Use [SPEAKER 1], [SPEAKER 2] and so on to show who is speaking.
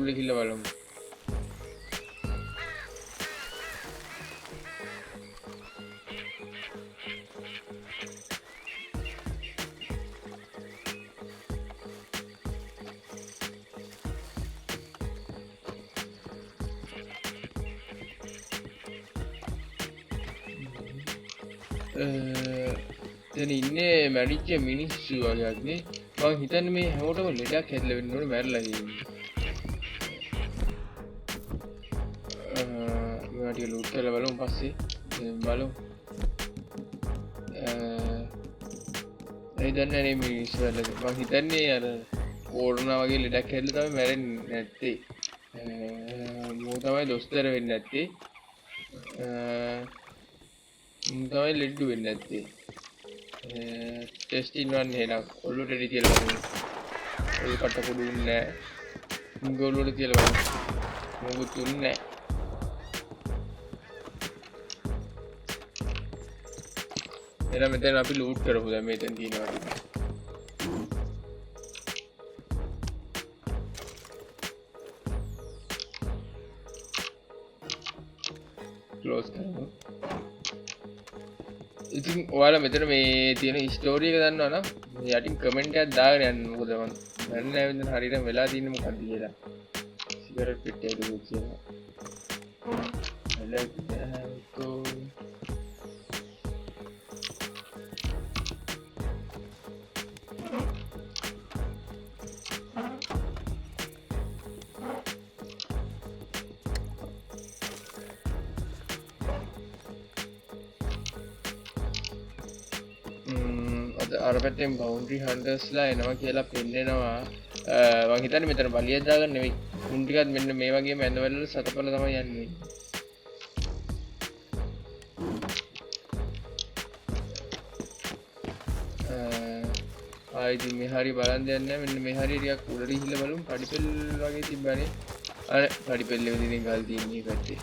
[SPEAKER 1] ඇතුළට ගිහලා බලමු. දැන් ඉන්නේ මැරිච්ච මිනිස්සු වගේක් නේ. මං හිතන්නේ මේ හැමෝටම ලෙඩක් හැදලා වෙන්න ඕනේ මැරිලා තියෙන්නේ. මේවා ටික ලූට් කරලා බලමු පස්සේ. දැන් බලමු. ඒ දන්නේ නැහැ නේ මේ මිනිස්සු වල. මං හිතන්නේ අර කොරෝනා වගේ ලෙඩක් හැදලා තමයි මැරෙන්නේ නැත්තේ. මූ තමයි දොස්තර වෙන්නේ නැත්තේ. මූ තමයි ලෙඩ්ඩු වෙන්නේ නැත්තේ. ටෙස්ටින් වන් එහෙනම් ඔළුවට රෙදි තියලා බලමු. ඔළුව කට කුඩු උන්නේ නෑ. මුගේ ඔළුවට තියලා බලමු. මොකුත් උන්නේ නෑ. එහෙනම් මෙතන අපි ලූට් කරමු දැන් මෙතන තියෙනවා ටික. ක්ලෝස් කරමු. ඉතින් ඔයාලා මෙතන මේ තියෙන ස්ටෝරි එක දන්නවා නම් යටින් කමෙන්ට් එකක් දාගෙන යන්න. මොකද මං දන්නේ නෑ මෙතන හරියටම වෙලා තියෙන්නේ මොකද්ද කියලා. සිගරට් පෙට්ටියක් කියලා. අර පැත්තෙන් බවුන්ඩරි හන්ටර්ස්ලා එනවා කියලා පෙන්නනවා. මං හිතන්නේ මෙතන බලියක් දාගන්න නෙවෙයි. උන් ටිකත් මෙන්න මේ වගේම ඇඳවල වල සතපල තමයි යන්නේ. ආයි ඉතින් මේ හරිය බලන් දෙයක් නෑ. මෙන්න මේ හරිය ටිකක් උඩට ගිහිල්ලා බලමු. පඩිපෙල් වගේ තිබ්බනේ. අර පඩිපෙල් එක දිනේ ගල් තියෙන්නේ මේ පැත්තේ.